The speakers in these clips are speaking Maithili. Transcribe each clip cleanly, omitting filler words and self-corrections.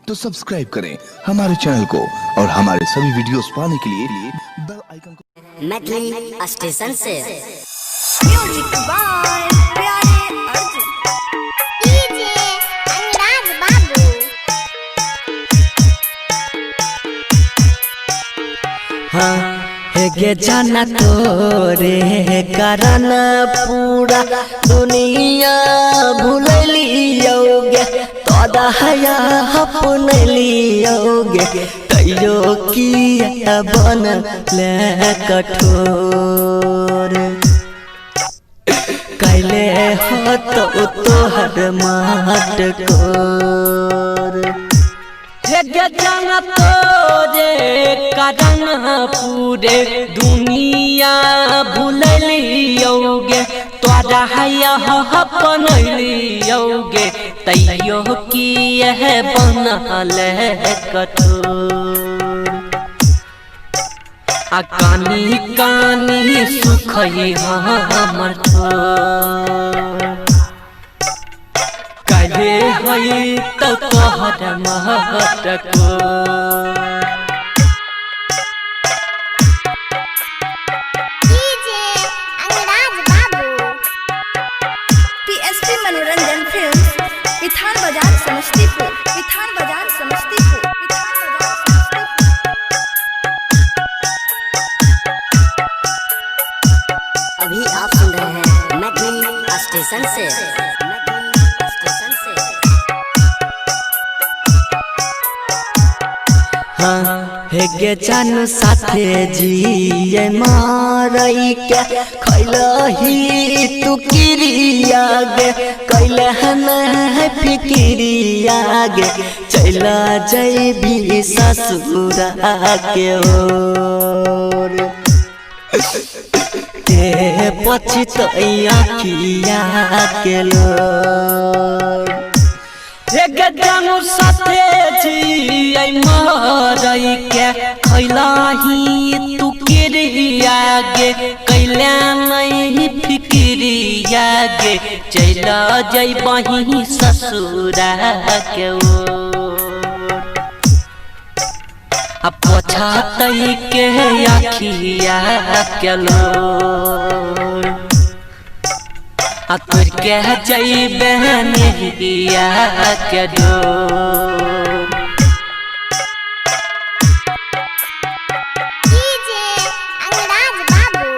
तो सब्सक्राइब करें हमारे चैनल को और हमारे सभी वीडियोस पाने के लिए बेल आइकन को मैथिली स्टेशन से। म्यूजिक बाय प्यारे अर्जुन। डीजे अनुराग बाबू। हाँ हे जाना तोरे कारण पूरा दुनिया भूलियोगे, तोरा हया अपनलियोगे, तैयो किया बन ले कठोर। कैले हो तो तोहर माट कोर। हे जाना तोरे कारण पूरे दुनिया भूलियोगे, तोरा हया अपनलियोगे, तैयो किया बनल कठोर। आ कानी कानी सुखई हमर ठोर। कहे हई तो तोहर महटको। डीजे अनुराग बाबू। पीएसपी मनोरंजन फिल्म्स, विधान बाजार समस्तीपुर, विधान बाजार समस्तीपुर, विधान बाजार समस्तीपुर। अभी आप सुन रहे हैं मैथिली स्टेशन से, मैथिली स्टेशन से। हाँ हे जान साथे जिए मारई के खैलही तू किरिया गे, कैले हन फिकिरिया गे, चला जैबी ससुरा के ओर। के पछित अखिया के लोर। हे जानू साथे जियै मरई के खैलाही तू किरिया गे, कैला नहीं फिकिरिया गे, चला जैबही ससुरा के ओर। आ पोछातई के अखिया के लोर। आ तोर के जैबे नेहिया के डोर। डीजे अनुराग बाबू।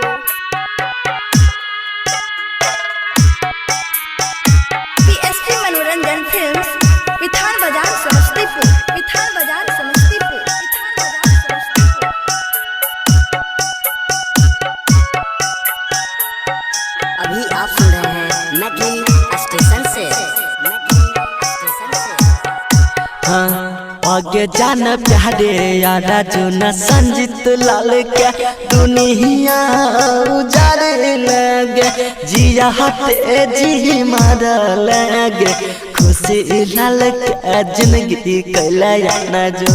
पीएसपी मनोरंजन फिल्म्स, विधान बाजार समस्तीपुर, विधान बाजार समस्तीपुर, विधान बाजार समस्तीपुर। अभी आप सुन रहे हैं मैथिली स्टेशन से, मैथिली स्टेशन से। हाँ आगे जान प्यारे यारा जो संजीत लाल के दुनिया उजारे लगे, जिया हटे जी मार लगे, खुशी लाल के जिंदगी कैला न जो।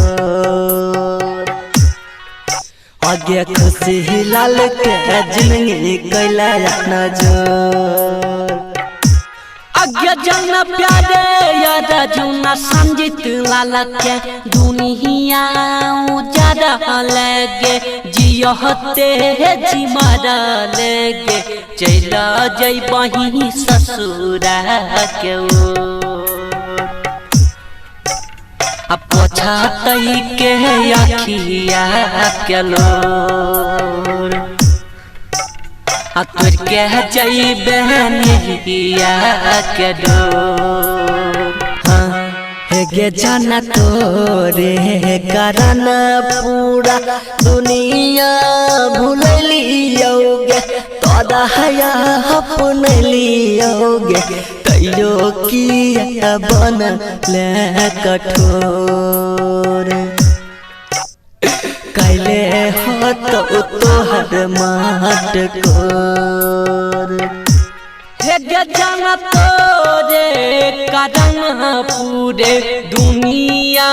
आगे खुशी लाल के जिंदगी कैला न जो। अज्ञ जन प्यारे यारा जुना संजीत लाल के दुनिया उजारा लगे, जियहते जी मारा लगे, चला जैबही ससुरा के ओर। आ पोछातई के अखिया के लोर। आ तोर के जैबे नेहिया के डोर। हाँ हे जाना तोरे कारण पूरा दुनिया भूलियोगे, तोरा हया अपनलियोगे, तैयो किया बन ले कठोर। कैले हो तो तोहर माट कोर। हे जाना तोरे कारण पूरे दुनिया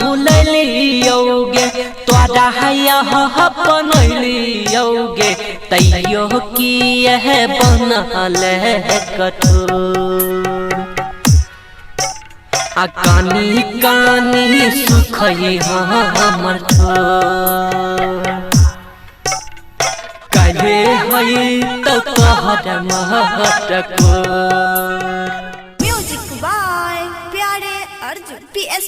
भूलियोगे, तोरा हया अपनलियोगे, तैयो किया बनल कठोर। आ कानी कानी सुखई हमर ठोर। काहे हई तो तोहर महटको। म्यूजिक बाय प्यारे अर्जुन पी एस।